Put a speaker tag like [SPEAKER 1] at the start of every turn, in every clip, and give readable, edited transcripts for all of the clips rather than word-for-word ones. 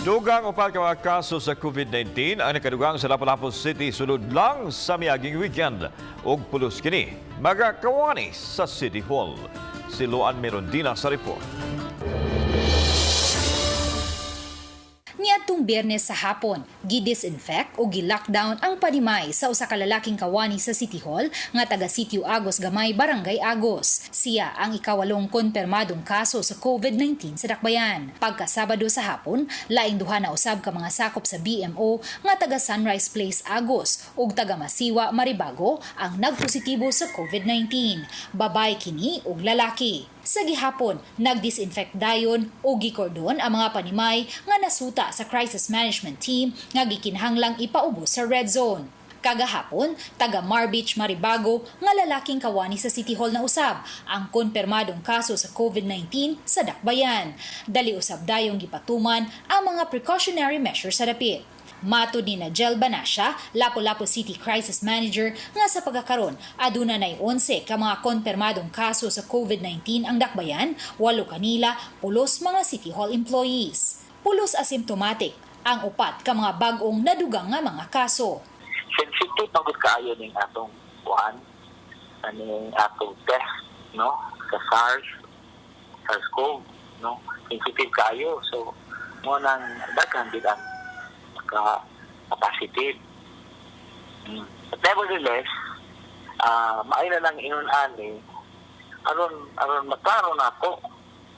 [SPEAKER 1] Dugang 4 ka mga kaso sa COVID-19 ang nakadugang sa Lapu-Lapu City sulod lang sa miaging weekend. Ug pulos kini mga kawani sa City Hall. Si Luan Merondina sa report.
[SPEAKER 2] Niadtong Biyernes sa hapon, gi-disinfect o gi-lockdown ang panimay sa usa ka lalaking kawani sa City Hall nga taga Sitio Agos Gamay, Barangay Agos. Siya ang ikawalong konpermadong kaso sa COVID-19 sa Dakbayan. Pagka Sabado sa hapon, laing duha na usab ka mga sakop sa BMO nga taga Sunrise Place Agos ug taga Masiwa Maribago ang nagpositibo sa COVID-19. Babae kini ug lalaki. Sa gihapon, nagdisinfect dayon o gikordon ang mga panimay nga nasuta sa crisis management team nga gikinahanglang ipaubos sa red zone. Kagahapon, taga Marbich Maribago nga lalaking kawani sa City Hall na usab ang konpermadong kaso sa COVID-19 sa Dakbayan. Dali usab dayong gipatuman ang mga precautionary measures sa dapit. Matod ni Najel Banasya, Lapu-Lapu City Crisis Manager, nga sa pagkakaron, aduna nay 11 ka mga konpermadong kaso sa COVID-19 ang Dakbayan, 8 kanila pulos mga City Hall employees. Pulos asymptomatic ang 4 ka mga bag-ong nadugang nga mga kaso.
[SPEAKER 3] Sensitive man gud kaayo ning atong kuan, aning atong test, no, sa SARS-CoV, no? Sensitive kaayo, so mo nang daghan gid ang maka positive. But nevertheless, maayo na lang ingon ani aron aron maklaro nako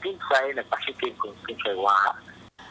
[SPEAKER 3] kinsay nag-positive kung kinsay wa.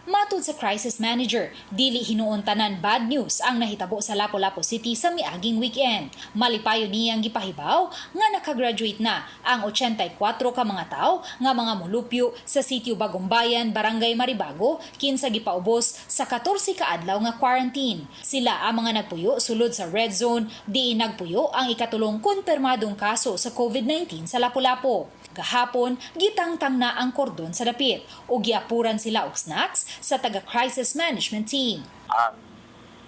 [SPEAKER 2] Matod sa crisis manager, dili hinuon tanan bad news ang nahitabo sa Lapu-Lapu City sa miaging weekend. Malipayon niyang gipahibaw nga nakagraduate na ang 84 ka mga tawo nga mga mulupyo sa Sitio Bagong Bayan, Barangay Maribago, kinsa gipaubos sa 14 ka adlaw nga quarantine. Sila ang mga nagpuyo sulod sa red zone, diin nagpuyo ang ikatulong konpermadong kaso sa COVID-19 sa Lapu-Lapu. Gahapon, gitangtang na ang kordon sa dapit o giapuran sila og snacks sa taga crisis management team.
[SPEAKER 3] Ang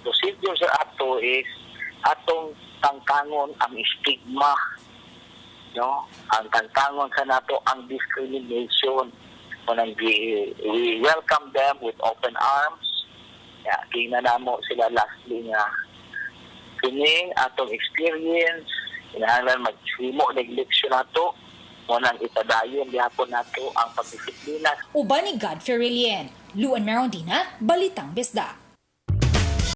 [SPEAKER 3] procedure sa ato is atong tangtangon ang stigma, no, ang tangtangon sa nato ang discrimination. Kanang we welcome them with open arms. Ya, tingnan namo sila lastly nga kining atong experience, kinahanglan maghimo og leksyon nato, mo nang ipadayon gihapon nato ang pagdisiplina.
[SPEAKER 2] Uban ni Godfrey Relien, Luan Merondina, Balitang Bisdak.